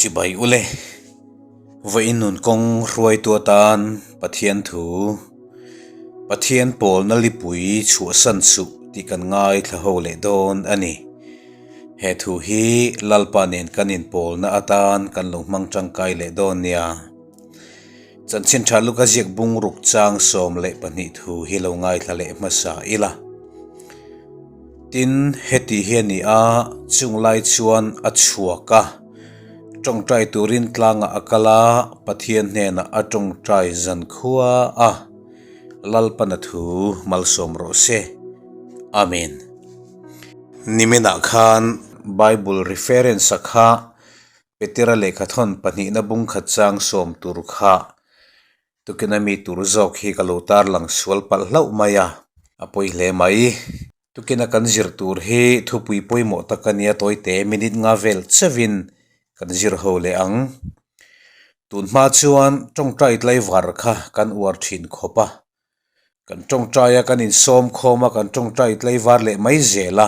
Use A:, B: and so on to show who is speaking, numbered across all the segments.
A: Chibai ule, vawiin nun kawng hruaitu atan Pathian thu, Pathian pawlna lipui chhuahsan suh tih kan ngaithla ho leh dawn a ni. He thu hi Lalpa nen kan inpawlna atan kan lo hmang tangkai leh dawn nia. Chanchin tha Luka ziak bungruk chang 12 thu hi lo ngaithla leh hmasa ila. Tin, heti hi a ni a, chung lai chuan a chhuak a, tawngtai turin tlangah a kal a, Pathian hnenah a tawngtai zan khua a, Lalpana thu malsawm rawh se. Amen. Niminah khan Bible reference-a kha Petera lehkhathawn pahnihna bung khat chang sawm tur kha Tukina mi tur zawk hi ka lo tarlang sual palh hlauh mai a, a pawi hle mai. Tukina kan zir tur hi thupui pawimawh tak a nia tawite minute nga vel chevin kan zir ho leh ang. Tun hma chuan tawngtai tlaivar kha kan uar thin khawp a, kan tawngtai a kan insawm khawm a kan tawngtai tlaivar leh mai zel a,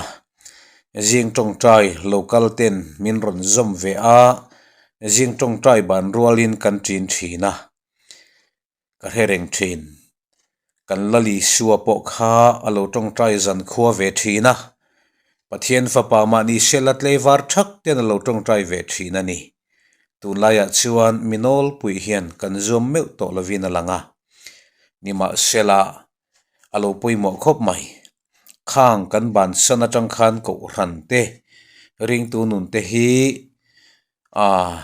A: zing tawngtai local ten min rawn zawm ve a, zing tawngtai ban rualin kan ṭin thin a. Ka hre reng thin. Kan Lalisua pawh kha a lo tawngtai zan khua ve thin a, Pathian fapa mahni sela tleivar thak ten a lo tawngtai ve thin a ni. Tunlaiah chuan mi nawlpui hian kan zuam meuh tawh lovin a lang a, nimahsela a lo pawimawh khawp mai. Khang kan bansan atang khan kohhran te, ringtu nun te hi Aaa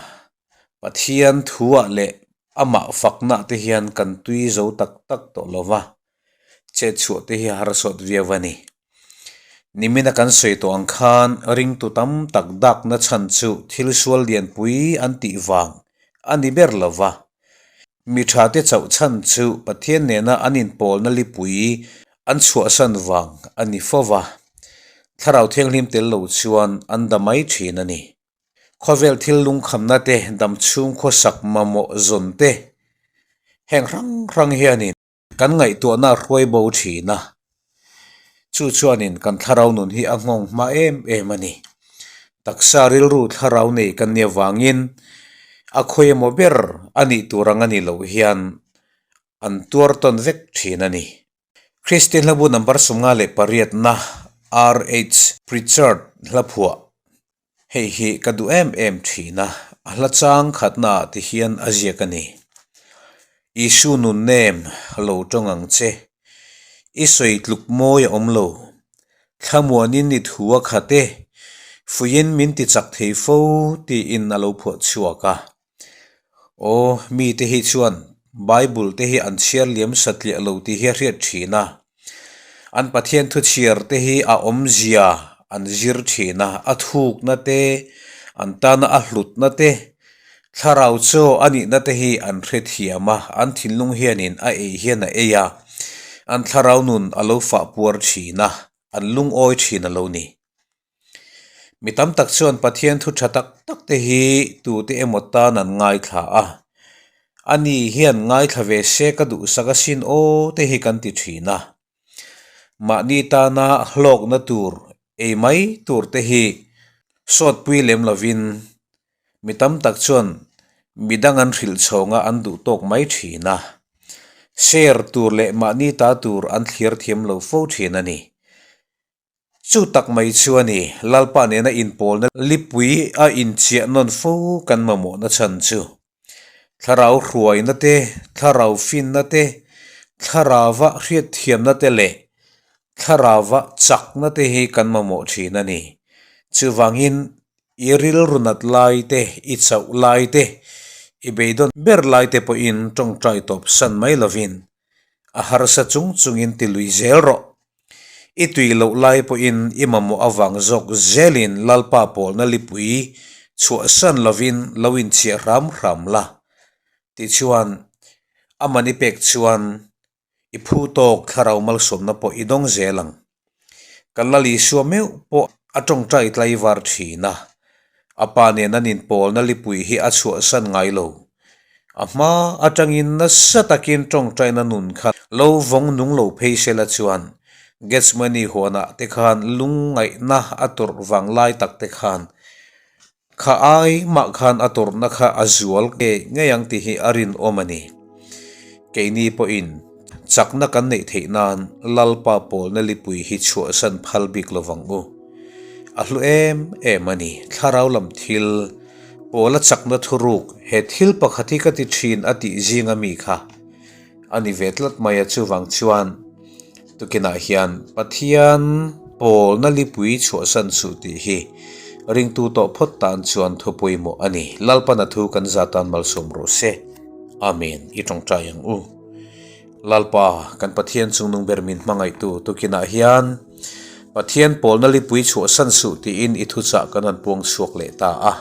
A: Pathian thuah leh amah fakna te hian kan tui zo tak tak tawh lo va, chet chhuah te hi a harsawt viau a ni. Nimina kan sawi tawh ang khan ringtu tam tak dakna chhan chu thil sual lianpui an tih vang a ni ber lo va, mi tha te chauh chhan chu Pathian nena an inpawlna lipui an chhuahsan vang a ni fo va, Thlarau Thianghlim tel lo chuan an da mai thin a ni. Khawvel thil lungkhamna te, damchhung khawsak mamawh zawn te heng hrang hrang hianin kan ngaihtuahna a hruai bo thin a, chu chuanin kan thlarau nun hi a nghawng hma em em a ni. Taksa rilru thlarau nei kan nih avangin a khawi emaw ber a nih tur ang a nih loh hian an tuar tawn vek thin a ni. Kristian hlabu number 58 na RH Pritchard hla phuah hei hi ka duh em em thin a, a hla chang khatna ah ti hian a ziak a ni. Isu nun nem lo tawng ang che, i sawi tluk mawi a awm lo, thlamuanin i thu a khat e, fuiin min ti chak thei fo tiin a lo phuah chhuak a. Aw, mite hi chuan Bible te hi an chhiar liam satliah lo tih hi a hriat thin a. An Pathian thu chhiar te hi a awmzia an zir thin a, a thukna te, an tana a hlutna te, thlarau chaw a nihna te hi an hrethiam a, an thinlung hianin a ei hian a ei a, an thlarau nun a lo fah puar thin a, an lungawi thin a lo ni. Mi tam tak chuan Pathian thu tha tak tak te hi tute emaw tan an ngaithla a, ani hian ngaithla ve se ka duhsak asin aw te hi kan ti thin a. Mahni tana hlawkna tur ei mai tur te hi sawtpui lem lovin mi tam tak chuan midang an hrilh chhawng a an duh tawk mai thin a, share tur leh mahni ta tur an thlir thiam lo fo thin a ni. Chu tak mai chu a ni, Lalpa nena inpawlna lipui a inchiah nawn fo kan mamawhna chhan chu. Thlarau hruaina te, thlarau finna te, thlarauva hriatthiamna te leh thlarauva chakna te hi kan mamawh thin a ni. Chuvangin i rilru nat lai te, i chauh lai te, i beidawn ber lai te pawhin tawngtai tawp san mai lovin a harsa chung chungin ti lui zel rawh. I tui loh lai pawhin i mamawh avang zawk zelin Lalpa pawlna lipui chhuahsan lovin lo inchhiah hram hram la. Tichuan, a man i pek chuan i phu tawk thlarau malsawmna pawh i dawng zel ang. Ka Lal Isua meuh pawh a tawngtai tlaivar thin a, a pa nen an inpawlna lipui hi a chhuahsan ngai lo. A hma atangin nasa takin tawngtaina nun kha lo vawng nung lo phei sela chuan Gethsemane huanah te khan lungngaihna a tawrh vang lai tak te khan. Kha ai mah khan a tawrhna kha a zual ngei ngei ang tih hi a rinawm a ni. Keini pawhin chakna kan neih theih nan Lalpa pawlna lipui hi chhuahsan phal bik lovang u. A hlu em em a ni. Thlarau lam thil pawla chakna thuruk he thil pakhat hi ka ti thin a tih zinga mi kha A ni ve tlat mai a, chuvang chuan tukinah hian Pathian pawlna lipui chhuahsan suh tih hi ringtu tawh phawt tan chuan thu pawimawh a ni. Lalpana thu kan za tan malsawm rawh se. Amen. I tawngtai ang u. Lalpa, kan Pathian chungnung ber min hmangaihtu tukinah hian Pathian pawlna lipui chhuahsan suh tiin i thuchah kan han puang chhuak leh ta a.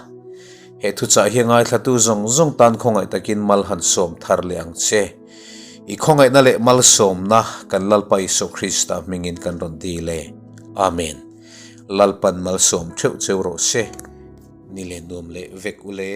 A: He thuchah hi ngaithlatu zawng zawng tan khawngaih takin mal han sawm thar leh ang che. I khawngaihna leh malsawmna kan Lalpa Isua Krista hmingin kan rawn dil e. Amen. Lalpan malsawm theuh cheu rawh se. Ni leh nuam leh vek u le.